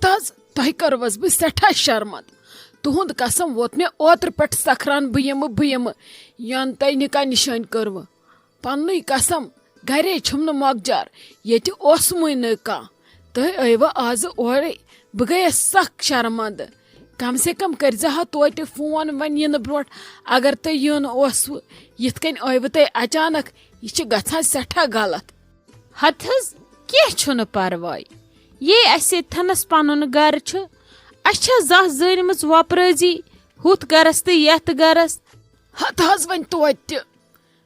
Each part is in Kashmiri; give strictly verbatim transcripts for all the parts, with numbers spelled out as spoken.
ہتہٕ حظ، تۄہہِ کٔروس بہٕ سٮ۪ٹھاہ شرمند۔ تُہُنٛد قسم ووت مےٚ اوترٕ پٮ۪ٹھ سکھران، بہٕ یِمہٕ، بہٕ یِمہٕ، ینہٕ تۄہہِ نکاح نِشٲنۍ کٔروٕ۔ پننُے قسم، گرے چھُم نہٕ مۄکجار، ییٚتہِ اوسمُے نہٕ کانٛہہ۔ تُہۍ ٲیوٕ آزٕ اورے، بہٕ گٔیس سخ شرمندٕ۔ کم سے کم کٔرزِ ہا توتہِ فون وۄنۍ یِنہٕ برونٛٹھ، اگر تُہۍ یُن اوسوٕ۔ یِتھ کٔنۍ ٲیوٕ تُہۍ اچانک، یہِ چھِ گژھان سٮ۪ٹھاہ غلط۔ ہتہٕ حظ، کینٛہہ چھُنہٕ پرواے۔ یے اسہِ ییٚتہِ تھنس پنُن گرٕ چھُ، اسہِ چھا زانٛہہ زٲنمٕژ وۄپرٲزی ہُتھ گرس تہٕ یتھ گرس؟ ہتہٕ حظ، وۄنۍ توتہِ تہِ۔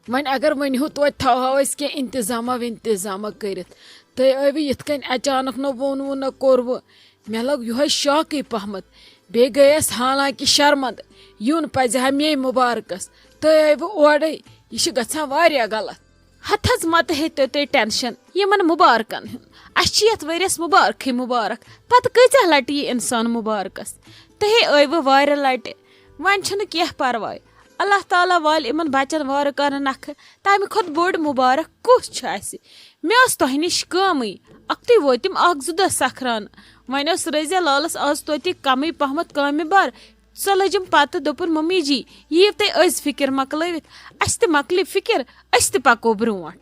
وۄنۍ اگر ؤنۍ ہو توتہِ تھاوہاو أسۍ کینٛہہ انتظامہ وِنتظامہ کٔرِتھ۔ تُہۍ ٲیوٕ یِتھ کٔنۍ اچانک، نہ ووٚنوٕ نہ کوٚروٕ۔ مےٚ لوٚگ یِہوٚے شاکٕے پہمتھ۔ بیٚیہِ گٔیس حالانکہِ شرمندٕ۔ یُن پزِ ہا مے مُبارکس۔ تُہۍ ٲیوٕ اورے۔ یہِ چھِ گژھان واریاہ غلط۔ ہتہٕ حظ، متہٕ ہیٚتِو تُہۍ ٹینشن یِمن مُبارکن ہُنٛد۔ اسہِ چھِ یتھ ؤریس مُبارکھٕے مُبارک۔ پتہٕ کۭژاہ لٹہِ یہِ انسان مُبارکس؟ تُہے ٲیوٕ وارِ لٹہِ۔ وۄنۍ چھُنہٕ کینٛہہ پرواے۔ اللہ تعالیٰ والہِ یِمن بچن وارٕ کارٕ نکھٕ۔ تمہِ کھۄتہٕ بوٚڑ مُبارک کُس چھُ اسہِ؟ مےٚ ٲس تۄہہِ نِش کٲمٕے۔ اکھتُے وٲتِم اکھ زٕ دۄہ سکھران۔ وۄنۍ ٲس رضیہ لالس آز توتہِ کمٕے پہمتھ کامہِ بار۔ سۄ لٔجِم پتہٕ، دوٚپُن، "ممی جی، یِیِو تُہۍ أزۍ فِکِر مۄکلٲوِتھ۔ اَسہِ تہِ مۄکلہِ فِکِر، أسۍ تہِ پکو برونٛٹھ۔"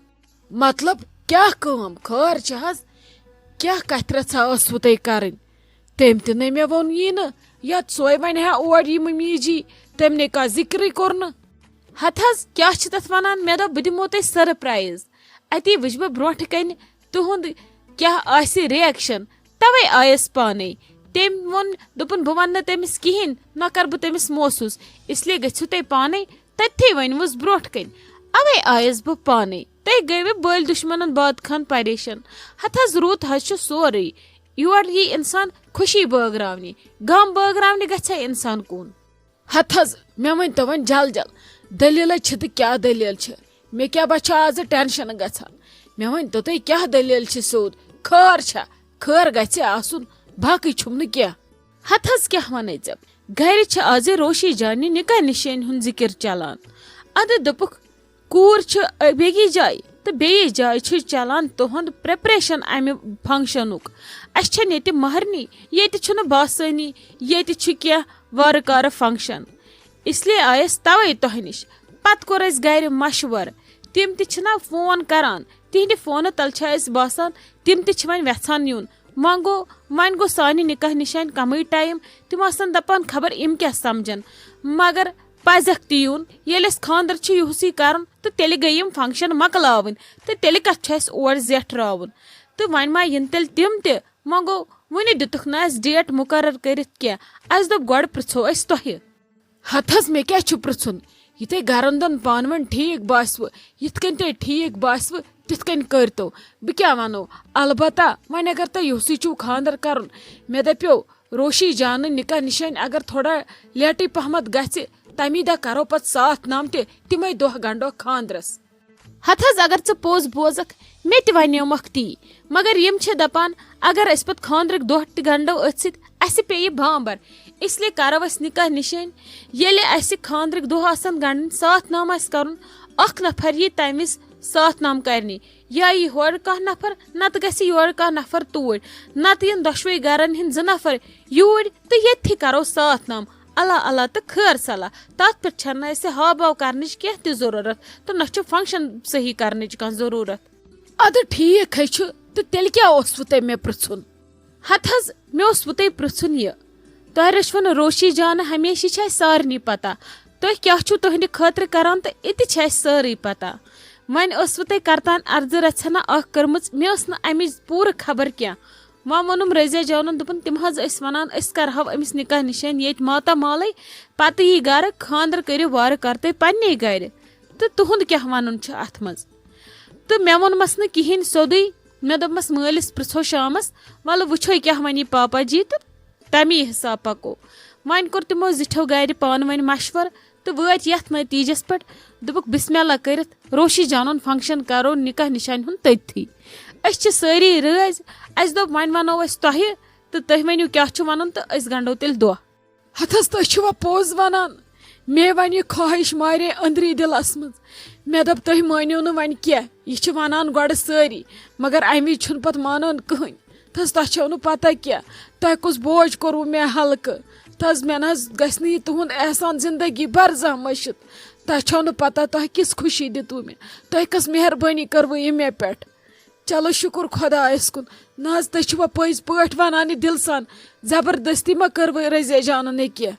مطلب، کیٛاہ کٲم خٲر چھِ حظ؟ کیٛاہ کتھِ رژھا ٲسوٕ تۄہہِ کرٕنۍ؟ تٔمۍ تہِ نے مےٚ ووٚن یی نہٕ، یتھ سۄے ونہِ ہا اور یہِ ممی جی، تٔمۍ نے کانٛہہ ذِکرٕے کوٚر نہٕ۔ ہتہٕ حظ، کیٛاہ چھِ تتھ ونان؟ مےٚ دوٚپ، بہٕ دِمو تۄہہِ سرپرایز۔ اتی وٕچھ بہٕ برونٛٹھٕ کنہِ تُہُنٛد کیٛاہ آسہِ ریئیکشن، توے آیس پانے۔ تٔمۍ ووٚن، دوٚپُن، "بہٕ ونہٕ نہٕ تٔمِس کِہیٖنۍ، نہ کرٕ بہٕ تٔمِس محسوٗس، اس لیے گٔژھِو تُہۍ پانے تٔتھی ؤنِوُس برونٛٹھ کنہِ۔" اوے آیس بہٕ پانے۔ تُہۍ گٔیوٕ بٔلۍ دُشمنن باد خان پریشان۔ ہتہٕ حظ، رُت حظ چھُ سورُے۔ یور یی انسان خوشی بٲگراونہِ، غم بٲگراونہِ گژھِ ہا انسان کُن۔ ہتہٕ حظ، مےٚ ؤنۍ تو وۄنۍ جل جل، دٔلیٖلے چھِ تہٕ کیٛاہ دٔلیٖل چھِ؟ مےٚ کیٛاہ بچھِ آزٕ ٹینشن گژھان؟ مےٚ ؤنۍ تو تُہۍ، کیٛاہ دٔلیٖل چھِ سیوٚد؟ خٲر چھا؟ خٲر گژھِ آسُن، باقٕے چھُم نہٕ کینٛہہ۔ ہتہٕ حظ، کیٛاہ ونے ژےٚ؟ گرِ چھِ آزٕ روشی جانہِ نکاح نشٲنۍ ہُنٛد ذِکِر چلان۔ ادٕ دوٚپُکھ، کوٗر چھِ بیٚیِس جایہِ تہٕ بیٚیِس جایہِ چھُ چلان تُہُنٛد پریپریشن امہِ فنکشنُک۔ اسہِ چھَنہٕ ییٚتہِ مہرنی، ییٚتہِ چھُنہٕ باسٲنی، ییٚتہِ چھُ کینٛہہ وارٕ کارٕ فنکشن۔ اس لیے آیس توے تۄہہِ نِش۔ پتہٕ کوٚر اسہِ گرِ مشورٕ۔ تِم تہِ چھِنہ فون کران، تِہنٛدِ فونہٕ تل چھِ اسہِ باسان تِم تہِ چھِ وۄنۍ وٮ۪ژھان یُن۔ وۄنۍ گوٚو، وۄنۍ گوٚو سانہِ نکاح نِشانہِ کمٕے ٹایم۔ تِم آسن دپان خبر یِم کیٛاہ سمجھن۔ مگر پزکھ تہِ یُن۔ ییٚلہِ اسہِ خانٛدر چھُ یِہُسٕے کرُن تہٕ تیٚلہِ گٔے یِم فنکشن مۄکلاوٕنۍ تہٕ تیٚلہِ کتھ چھُ اسہِ اور زیٹھراوُن؟ تہٕ وۄنۍ ما یِن تیٚلہِ تِم تہِ؟ وۄنۍ گوٚو، وُنہِ دِتُکھ نہٕ اسہِ ڈیٹ مُقرر کٔرِتھ کینٛہہ۔ اسہِ دوٚپ، گۄڈٕ پرژھو أسۍ تۄہہِ۔ ہتہٕ حظ، مےٚ کیٛاہ چھُ پرژھُن؟ یہِ تۄہہِ گرن دۄن پانہٕ ؤنۍ ٹھیٖک باسِوٕ، یِتھ کٔنۍ تۄہہِ ٹھیٖک باسِوٕ، تِتھ کٔنۍ کٔرۍتو۔ بہٕ کیٛاہ ونو؟ البتہ وۄنۍ اگر تۄہہِ یُہُسٕے چھُو خانٛدر کرُن، مےٚ دپیو، روشی جانہٕ نکاح نِشٲنۍ اگر تھوڑا لیٹٕے پہمتھ گژھِ، تمی دۄہ کرو پتہٕ ساتھ نام تہِ، تِمے دۄہ گنڈو خانٛدرس۔ ہتہٕ حظ، اگر ژٕ پوٚز بوزکھ، مےٚ تہِ ونیومکھ تی۔ مگر یِم چھِ دپان، اگر أسۍ پتہٕ خانٛدرٕکۍ دۄہ تہِ گنڈو أتھۍ سۭتۍ، اسہِ پیٚیہِ بامبر۔ اس لیے کرو أسۍ نکاح نِشٲنۍ۔ ییٚلہِ اسہِ خانٛدرٕکۍ دۄہ آسن گنڈٕنۍ، ساتھ نام آسہِ کرُن، اکھ نفر یی تمہِ وِزِ ساتھ نام کرنہِ۔ یا یی ہورٕ کانٛہہ نفر، نتہٕ گژھِ یورٕ کانٛہہ نفر توٗرۍ۔ نتہٕ یِن دۄشوے گرن ہٕنٛدۍ زٕ نفر یوٗرۍ تہٕ ییٚتھی کرو ساتھ نام۔ اللہ اللہ تہٕ خٲر صلاح۔ تتھ پٮ۪ٹھ چھنہٕ اسہِ ہاو باو کرنٕچ کینٛہہ تہِ ضروٗرت تہٕ نہ چھُ فنکشن صحیح کرنٕچ کانٛہہ ضروٗرت۔ ادٕ ٹھیٖک ہے چھُ، تہٕ تیٚلہِ کیٛاہ اوسوٕ تۄہہِ مےٚ پرژھُن؟ ہتہٕ حظ، مےٚ اوسوٕ تۄہہِ پرژھُن یہِ، تۄہہِ رٔچھوٕ نہٕ روشی جانہٕ ہمیشہِ، یہِ چھِ اسہِ سارنٕے پتہ۔ تُہۍ کیٛاہ چھُو تُہنٛدِ خٲطرٕ کران تہٕ یہِ تہِ چھِ اسہِ سٲرٕے پتہ۔ وۄنۍ ٲسوٕ تۄہہِ کرتان عرضہٕ رژھِ ہنا اکھ کٔرمٕژ، مےٚ ٲس نہٕ امِچ پوٗرٕ خبر کینٛہہ۔ وۄنۍ ووٚنُم رضیہ جانن، دوٚپُن، تِم حظ ٲسۍ ونان، أسۍ کرہو أمِس نکاح نِشٲنۍ ییٚتہِ ماتامالٕے، پتہٕ یی گرٕ، خانٛدر کٔرِو وارٕ کارٕ تُہۍ پننے گرِ۔ تہٕ تُہُنٛد کیٛاہ ونُن چھُ اتھ منٛز؟ تہٕ مےٚ ووٚنمس نہٕ کِہیٖنۍ سیوٚدُے۔ مےٚ دوٚپمس مٲلِس، پرژھو شامس، ولہٕ وٕچھو کیٛاہ ونہِ پاپا جی تہٕ تمی حساب پکو۔ وۄنۍ کوٚر تِمو زِٹھیو گرِ پانہٕ ؤنۍ مشورٕ تہٕ وٲتۍ یتھ نتیجس پٮ۪ٹھ، دوٚپُکھ، بسم اللہ کٔرِتھ روشی جانُن فنکشن کرو نکاح نِشانہِ ہُنٛد تٔتھی۔ أسۍ چھِ سٲری رٲزۍ۔ اسہِ دوٚپ، وۄنۍ ونو أسۍ تۄہہِ تہٕ تُہۍ ؤنِو کیٛاہ چھُ ونُن تہٕ أسۍ گنڈو تیٚلہِ دۄہ۔ ہتہٕ حظ، تُہۍ چھِوا پوٚز ونان؟ مے ونہِ یہِ خواہش مارے أنٛدری دِلس منٛز۔ مےٚ دوٚپ، تُہۍ مٲنِو نہٕ وۄنۍ کینٛہہ، یہِ چھِ ونان گۄڈٕ سٲری، مگر امہِ وِزِ چھُنہٕ پتہٕ مانان کٕہٕنۍ۔ تہٕ حظ، تۄہہِ چھو نہٕ پتہ کینٛہہ، تۄہہِ کُس بوج کوٚروٕ مےٚ ہلکہٕ۔ تہٕ حظ، مےٚ نہ حظ گژھِ نہٕ یہِ تُہُنٛد احسان زندگی بھر زانٛہہ مٔشِتھ۔ تۄہہِ چھو نہٕ پتہ تۄہہِ کِژھ خوشی دِتوٕ مےٚ، تۄہہِ کۄس مہربٲنی کٔروٕ یہِ مےٚ پٮ۪ٹھ۔ چلو، شُکُر خۄدایَس کُن۔ نہ حظ، تُہۍ چھِوا پٔزۍ پٲٹھۍ وَنان یہِ دِلہٕ سان؟ زبردستی ما کٔروٕ رضیہ جانَن یہِ کینٛہہ؟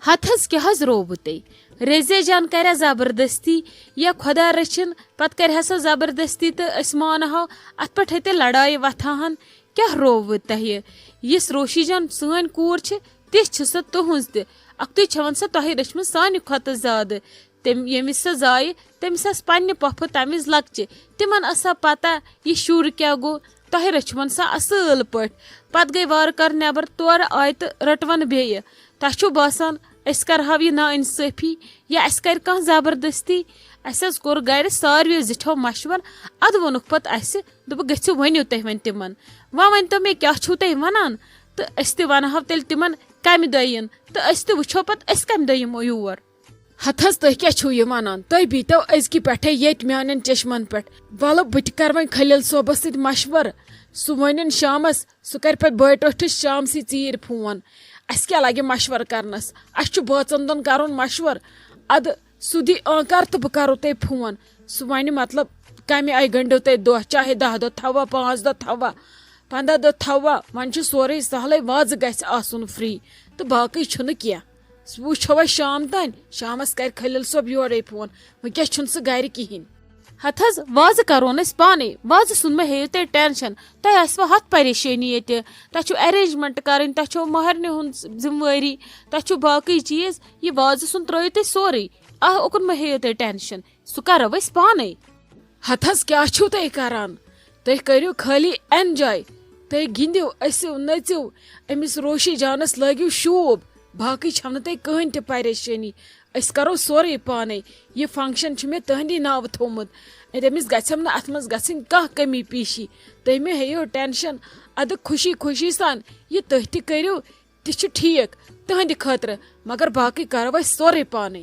ہتہٕ حظ، کیٛاہ حظ رووٕ تۄہہِ؟ رضیہ جان کریا زبردستی یا خۄدا رٔچھِن، پتہٕ کرِ ہا سۄ زبردستی تہٕ أسۍ مانہو، اتھ پٮ۪ٹھ ہے تیٚلہِ لڑایہِ وۄتھہٕ ہن۔ کیٛاہ رووٕ تۄہہِ؟ یِژھ روشی جان سٲنۍ کوٗر چھِ، تِژھ چھِ سۄ تُہنٛز تہِ۔ اکھتُے چھَوَن سۄ تۄہہِ رٔچھمٕژ سانہِ کھۄتہٕ زیادٕ۔ تٔمۍ، ییٚمہِ وِزِ سۄ زایہِ، تٔمِس آسہٕ پننہِ پۄپھٕ تَمہِ وِزِ لۄکچہِ۔ تِمن ٲسا پتہ یہِ شُر کیٛاہ گوٚو؟ تۄہہِ رٔچھوُن سا اصٕل پٲٹھۍ۔ پتہٕ گٔے وارٕ کارٕ نٮ۪بر، تورٕ آیہِ تہٕ رٔٹوَن بیٚیہِ۔ تۄہہِ چھُو باسان أسۍ کرہاو یہِ ناانصٲفی یا اَسہِ کرِ کانٛہہ زبردستی؟ اَسہِ حظ کوٚر گرِ ساروِیو زِٹھیو مشور، اَدٕ ووٚنُکھ پتہٕ اَسہِ، دوٚپُکھ، "گٔژھِو، ؤنِو تُہۍ وۄنۍ تِمن۔ وۄنۍ ؤنۍ تو مےٚ، کیٛاہ چھُو تُہۍ وَنان؟ تہٕ أسۍ تہِ وَنہو تیٚلہِ تِمن کَمہِ دۄہ یِن، تہٕ أسۍ تہِ وٕچھو پتہٕ أسۍ کَمہِ دۄہ یِمو یور۔" ہتہٕ حظ، تُہۍ کیٛاہ چھِو یہِ وَنان؟ تُہۍ بیٖہتو أزکہِ پٮ۪ٹھَے ییٚتہِ میٛانٮ۪ن چشمن پٮ۪ٹھ۔ وَلہٕ، بہٕ تہِ کَرٕ وۄنۍ خلیل صٲبَس سۭتۍ مشوَرٕ۔ سُہ وَنن شامَس، سُہ کَرِ پَتہٕ بٲے ٹوٹھِس شامسٕے ژیٖرۍ فون۔ اَسہِ کیٛاہ لَگہِ مشوَرٕ کَرنَس؟ اَسہِ چھُ بٲژَن دۄن کَرُن مشوَرٕ۔ اَدٕ سُہ دی آنکار تہٕ بہٕ کَرو تۄہہِ فون۔ سُہ وَنہِ، مطلب، کَمہِ آیہِ گٔنٛڈِو تُہۍ دۄہ، چاہے دَہ دۄہ تھاووا، پانٛژھ دۄہ تھاووا، پنٛداہ دۄہ تھاووا، وۄنۍ چھُ سورُے سہلٕے، وازٕ گژھِ آسُن free تہٕ باقٕے چھُنہٕ کینٛہہ۔ سُہ وٕچھو أسۍ شام تام، شامس کرِ خلیل صٲب یورے فون، وٕنکیٚس چھُنہٕ سُہ گرِ کِہینۍ۔ ہتہٕ حظ، وازٕ کرون أسۍ پانے، وازٕ سُنٛد مہ ہیٚیِو تُہۍ tension۔ تۄہہِ آسِوٕ ہتھ پریشٲنی ییٚتہِ، تۄہہِ چھُو arrangement کرٕنۍ، تۄہہِ چھُو مہرنہِ ہُنٛد ذمہٕ وٲری، تۄہہِ چھُو باقٕے چیٖز، یہِ وازٕ سُنٛد ترٲیِو تُہۍ سورُے۔ آ، اُکُن مہ ہیٚیِو تُہۍ tension، سُہ کرو أسۍ پانے۔ ہتہٕ حظ، کیٛاہ چھِو تُہۍ کران؟ تُہۍ کٔرِو خٲلی enjoy۔ تُہۍ گِنٛدِو، ٲسِو، نٔژِو، أمِس روشی جانس لٲگِو شوٗب۔ باقٕے چھَو نہٕ تۄہہِ کٕہٕنۍ تہِ پریشٲنی۔ أسۍ کرو سورُے پانے۔ یہِ function چھُ مےٚ تُہٕنٛدی ناوٕ تھوٚومُت۔ أمِس گژھٮ۪م نہٕ اَتھ منٛز گژھٕنۍ کانٛہہ کٔمی پیٖشی۔ تُہۍ مہ ہیٚیِو tension۔ اَدٕ خوشی خوشی سان یہِ تُہۍ تہِ کٔرِو، تہِ چھُ ٹھیٖک تُہٕنٛدِ خٲطرٕ، مگر باقٕے کرو أسۍ سورُے پانے۔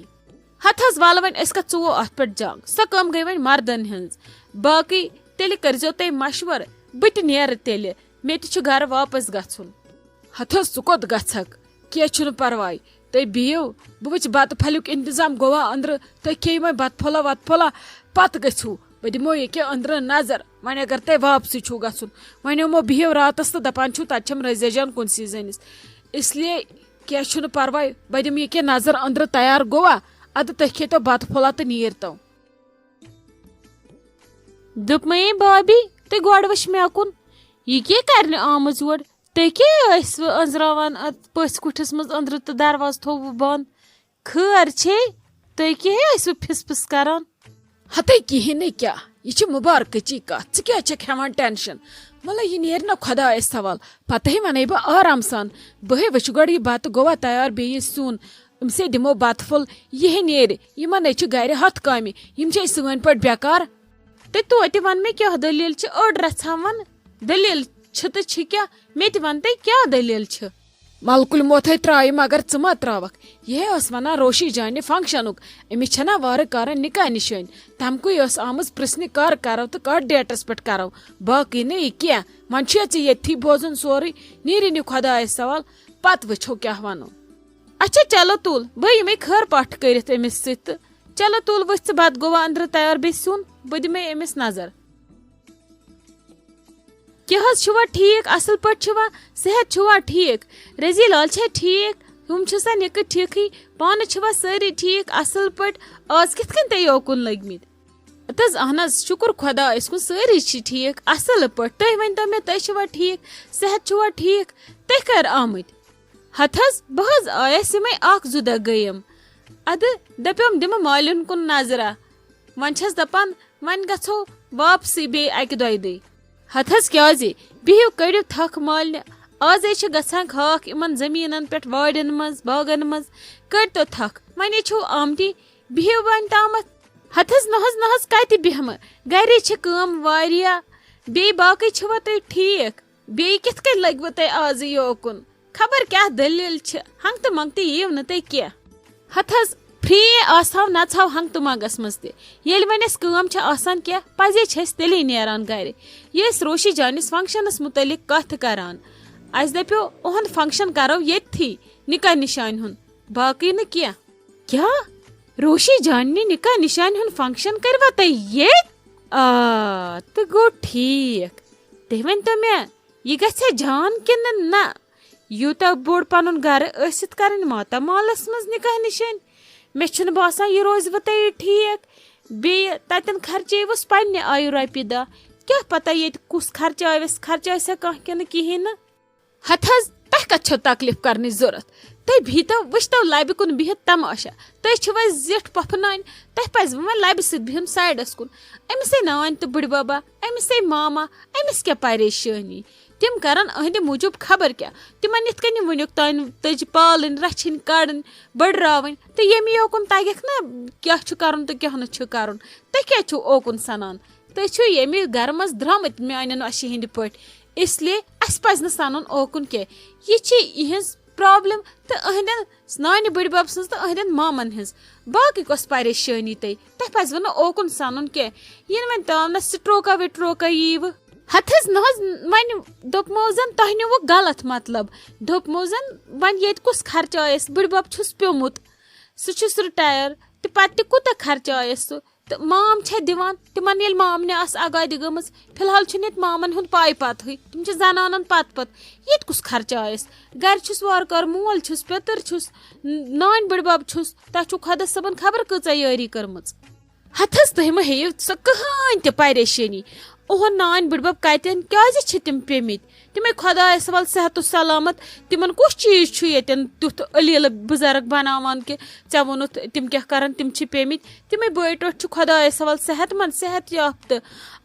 ہتہٕ حظ، وَلہٕ وۄنۍ أسۍ کَتھ ژوٚوُہ اَتھ پٮ۪ٹھ جنگ، سۄ کٲم گٔے وۄنۍ مردن ہٕنٛز۔ باقٕے تیٚلہِ کٔرۍزیو تُہۍ مشورٕ، بہٕ تہِ نیرٕ تیٚلہِ، مےٚ تہِ چھُ گرٕ واپس گژھُن۔ ہتہٕ حظ، ژٕ کوٚت گژھکھ؟ کینٛہہ چھُنہٕ پرواے، تُہۍ بِہِو، بہٕ وٕچھِ بتہٕ پھلیُک انتظام گوٚوا أنٛدرٕ، تُہۍ کھیٚیِو وۄنۍ بتہٕ پھوٚلہ وتہٕ پھوٚلہ، پتہٕ گٔژھِو۔ بہٕ دِمو ییٚکیٛاہ أنٛدرٕ نظر، وۄنۍ اگر تۄہہِ واپسٕے چھُو گژھُن۔ وۄنۍ یِمو بِہِو راتس تہٕ دپان چھِو تتہِ چھَم رضیہ جان کُنسٕے زٔنِس۔ اس لیے کینٛہہ چھُنہٕ پرواے، بہٕ دِمہٕ ییٚکیٛاہ نظر أنٛدرٕ تیار گوٚوا، ادٕ تُہۍ کھیٚتو بتہٕ پھوٚلہ تہٕ نیٖرتو۔ دوٚپمَے بابی، تُہۍ گۄڈٕ وٕچھ مےٚ کُن، یہِ کیٛاہ کرنہِ آمٕژ یور؟ تُہۍ کیٛاہ ٲسوٕ أنٛزراوان اتھ پٔژھۍ کُٹھِس منٛز أنٛدرٕ تہٕ دروازٕ تھوٚووٕ بنٛد؟ خٲر چھے؟ تُہۍ کیٛاہ ٲسوٕ پھِس پھِس کران؟ ہتے کِہیٖنۍ نہٕ کیٛاہ، یہِ چھِ مُبارکٕچی کَتھ، ژٕ کیٛازِ چھَکھ ہٮ۪وان tension؟ وَلہٕ یہِ نیرِ نہ خۄدایَس حوال، پَتہٕ ہے وَنَے بہٕ آرام سان۔ بہٕ ہے وٕچھِ گۄڈٕ یہِ بَتہٕ گوٚوا تیار، بیٚیہِ یہِ سیُن، أمِس ہے دِمو بَتہٕ پھوٚل، یہِ ہے نیرِ۔ یِمَن ہے چھِ گَرِ ہَتھ کامہِ، یِم چھِ أسۍ سٲنۍ پٲٹھۍ بیکار۔ تہٕ توتہِ وَن مےٚ کیٛاہ دٔلیٖل چھِ، أڑ رَژھا وَن۔ دٔلیٖل چھِ تہٕ چھِ کیٛاہ؟ مےٚ تہِ وَن تہٕ کیٛاہ دٔلیٖل چھِ؟ ملکُل موتھے ترٛایہِ، مگر ژٕ ما ترٛاوکھ؟ یہِ ہے ٲس وَنان روشی جانہِ functionُک، أمِس چھَنا وارٕ کارٕ نِکاح نِشٲنۍ، تَمکُے ٲس آمٕژ پرٛژھنہِ کر کرو تہٕ کتھ dateس پٮ۪ٹھ کرو، باقٕے نہٕ یہِ کینٛہہ۔ وۄنۍ چھُیا ژےٚ ییٚتھی بوزُن سورُے؟ نیٖرِن یہِ خۄدایَس سوال، پتہٕ وٕچھو کیٛاہ وَنو۔ اچھا چلو تُل، بہٕ یِمَے خٲر پاٹھ کٔرِتھ أمِس سۭتۍ تہٕ۔ چلو تُل، وٕچھ ژٕ بَتہٕ گوٚوا أنٛدرٕ تیار، بیٚیہِ سیُن، بہٕ دِمَے أمِس نظر۔ کیٛاہ حظ چھُوا ٹھیٖک؟ اَصٕل پٲٹھۍ چھِوا؟ صحت چھُوا ٹھیٖک؟ رزی لال چھا ٹھیٖک؟ ہُم چھِ سا نِکہٕ ٹھیٖکھٕے؟ پانہٕ چھِوا سٲری ٹھیٖک اَصٕل پٲٹھۍ؟ آز کِتھ کٔنۍ تۄہہِ یوکُن لٔگۍ مٕتۍ؟ اَدٕ حظ، اَہَن حظ، شُکُر خۄدایَس کُن، سٲری چھِ ٹھیٖک اَصٕل پٲٹھۍ۔ تُہۍ ؤنۍ تو مےٚ، تُہۍ چھِوا ٹھیٖک؟ صحت چھُوا ٹھیٖک؟ تُہۍ کَر آمٕتۍ؟ ہتہٕ حظ، بہٕ حظ آیَس یِمَے اَکھ زٕ دۄہ گٔیَم۔ اَدٕ دَپیوم دِمہٕ مالیُن کُن نظرہ۔ وۄنۍ چھَس دَپان، وۄنۍ گژھو واپسٕے بیٚیہِ اَکہِ دۄیہِ دُے۔ ہتہٕ حظ کیٛازِ؟ بِہِو، کٔڑِو تھَکھ مالنہِ۔ آزَے چھِ گژھان خاک یِمَن زٔمیٖنَن پٮ۪ٹھ، وارٮ۪ن منٛز، باغَن منٛز۔ کٔڑۍتو تھَکھ، وۄنۍ چھِو آمتی، بِہِو وۄنۍ تامَتھ۔ ہتہٕ حظ، نہ حظ، نہ حظ، کَتہِ بیٚہمہٕ؟ گَرے چھِ کٲم واریاہ، بیٚیہِ باقٕے چھِوا تُہۍ ٹھیٖک؟ بیٚیہِ کِتھ کٔنۍ لٔگوٕ تۄہہِ آزٕ یوکُن؟ خبر کیٛاہ دٔلیٖل چھِ، ہنٛگتہٕ منٛگتہٕ یِیِو نہٕ تُہۍ کینٛہہ۔ ہتہٕ حظ، فری آسہو نژہو ہنگ تہٕ منگس منٛز تہِ۔ ییٚلہِ وۄنۍ اسہِ کٲم چھِ آسان کینٛہہ، پزے چھِ أسۍ تیٚلی نیران گرِ۔ یہِ ٲسۍ روشی جانِس فنکشنس متعلق کتھ کران۔ اسہِ دپیو، اُہُنٛد فنکشن کرو ییٚتھی، نکاح نشانہِ ہُنٛد، باقٕے نہٕ کینٛہہ۔ کیٛاہ؟ روشی جاننہِ نکاح نشانہِ ہُنٛد فنکشن کروا تُہۍ ییٚتۍ؟ آ، تہٕ گوٚو ٹھیٖک۔ تُہۍ ؤنۍ تو مےٚ، یہِ گژھِ جان کِنہٕ نہ؟ یوٗتاہ بوٚڑ پنُن گرٕ ٲسِتھ کرٕنۍ ماتامالس منٛز نکاح نشٲنۍ؟ مےٚ چھُنہٕ باسان یہِ روزِ وۄنۍ تۄہہِ ٹھیٖک۔ بیٚیہِ تتٮ۪ن خرچیوس پننہِ آیہِ رۄپیہِ دہ۔ کیٛاہ پتہ ییٚتہِ کُس خرچاوٮ۪س، خرچاوسا کانٛہہ کِنہٕ کِہیٖنۍ نہٕ۔ ہتہٕ حظ، تۄہہِ کتھ چھو تکلیف کرنٕچ ضروٗرت؟ تُہۍ بِہتو، وٕچھتو لبہِ کُن بِہِتھ تماشا۔ تُہۍ چھِو اَسہِ زِٹھ پۄپھٕ نانۍ، تۄہہِ پزِ وۄنۍ لبہِ سۭتۍ بِہُن سایڈس کُن۔ أمِسٕے نانۍ تہٕ بٕڈِ ببا، أمِسٕے ماما، أمِس کیٛاہ پریشٲنی؟ تِم کرن أہنٛدِ موٗجوٗب خبر کیٛاہ۔ تِمن یِتھ کٔنۍ وٕنیُک تام تٔج پالٕنۍ، رچھِنۍ، کڑٕنۍ، بٔڈراوٕنۍ، تہٕ ییٚمہِ یوکُن تگٮ۪کھ نہ کیٛاہ چھُ کرُن تہٕ کیٛاہ نہٕ چھُ کرُن۔ تُہۍ کیٛازِ چھِو اوکُن سنان؟ تُہۍ چھِو ییٚمہِ گرٕ منٛز درٛامٕتۍ میانٮ۪ن اَشہِ ہٕنٛدِ پٲٹھۍ۔ اس لیے اَسہِ پزِ نہٕ سنُن اوکُن کینٛہہ۔ یہِ چھِ یِہٕنٛز پرابلم تہٕ أہنٛدٮ۪ن نانہِ بٕڈبب سٕنٛز تہٕ أہنٛدٮ۪ن مامن ہٕنٛز۔ باقٕے کۄس پریشٲنی تۄہہِ؟ تۄہہِ پزِوٕ نہٕ اوکُن سنُن کینٛہہ۔ یِنہٕ وۄنۍ تام نہ سٹروکا وٹروکا ییٖوٕ۔ ہتہٕ حظ نہ حظ، وۄنۍ دوٚپمو زن تۄہہِ نیوٗوٕ غلط مطلب۔ دوٚپمو زن وۄنۍ ییٚتہِ کُس خرچہٕ آیس، بٕڈبب چھُس پیوٚمُت، سُہ چھُس رِٹایر، تہٕ پتہٕ تہِ کوٗتاہ خرچہٕ آیس سُہ؟ تہٕ مام چھےٚ دِوان، تِمن ییٚلہِ مامنہِ آسہٕ آگادی گٔمٕژ، فی الحال چھُنہٕ ییٚتہِ مامن ہُنٛد پاے پتہٕے، تِم چھِ زنانن پتہٕ پتہٕ۔ ییٚتہِ کُس خرچہٕ آیس؟ گرِ چھُس وارٕ کارٕ، مول چھُس، پیٚتٕر چھُس، ن-، نانۍ بٕڈبب چھُس، تۄہہِ چھُو خۄدا صٲبن خبر کۭژاہ یٲری کٔرمٕژ۔ ہتہٕ حظ، تُہۍ مہ ہیٚیِو سۄ کٕہٕنۍ تہِ پریشٲنی۔ اوہن نانۍ بٕڈبب کتٮ۪ن، کیازِ چھِ تِم پیٚمٕتۍ؟ تِمے خۄدایس حوال صحت و سلامت۔ تِمن کُس چیٖز چھُ ییٚتٮ۪ن تیُتھ علیٖلہٕ بُزرگ بناوان کہِ ژےٚ ووٚنُتھ تِم کیٛاہ کرن، تِم چھِ پیٚمٕتۍ۔ تِمے بٲے ٹوٹھ چھِ خۄدایس حوال صحت مند، صحت یافتہٕ،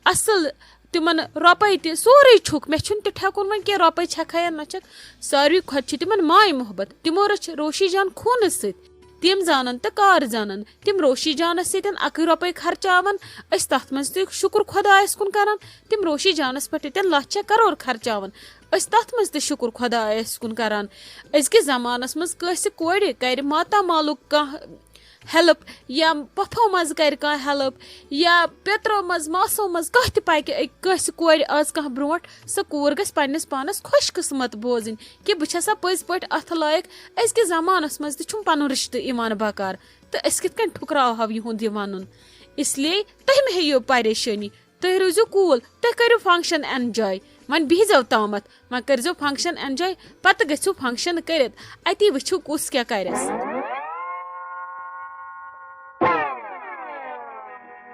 اصل۔ تِمن رۄپے تہِ سورُے چھُکھ، مےٚ چھُنہٕ تہِ ٹھیکُن وۄنۍ کینٛہہ، رۄپے چھکھا یا نہ چھکھ۔ ساروی کھۄتہٕ چھِ تِمن ماے محبت، تِمو رٔچھ روشی جان خوٗنہٕ سۭتۍ۔ تِم زانن تہٕ کار زانن۔ تِم روشی جانس سۭتۍ اکٕے رۄپے خرچاون، أسۍ تتھ منٛز تہِ شُکر خۄدایس کُن کران۔ تِم روشی جانس پٮ۪ٹھ ییٚتٮ۪ن لچھ یا کرور خرچاون، أسۍ تتھ منٛز تہِ شُکر خۄدایس کُن کران۔ أزکِس زمانس منٛز کٲنٛسہِ کورِ کرِ ماتامالُک کانٛہہ ہیلپ، یا پۄپھو منٛز کرِ کانٛہہ ہیلپ، یا پیترو منٛز، ماسو منٛز کانٛہہ تہِ پکہِ أکۍ کٲنٛسہِ کورِ آز کانٛہہ برونٛٹھ، سۄ کوٗر گژھِ پننِس پانس خۄش قسمت بوزٕنۍ کہِ بہٕ چھسا پٔزۍ پٲٹھۍ اتھ لایق۔ أزکِس زمانس منٛز تہِ چھُم پنُن رشتہٕ یِوان بکار، تہٕ أسۍ کِتھ کٔنۍ ٹھُکراوہو یِہُنٛد یہِ ونُن؟ اس لیے تُہۍ مہ ہیٚیِو پریشٲنی، تُہۍ روٗزِو cool، تُہۍ کٔرِو function enjoy۔ وۄنۍ بِہزیو تامتھ، وۄنۍ کٔرزیو function enjoy، پتہٕ گٔژھِو function کٔرِتھ، اتی وٕچھِو کُس کیٛاہ کرٮ۪س۔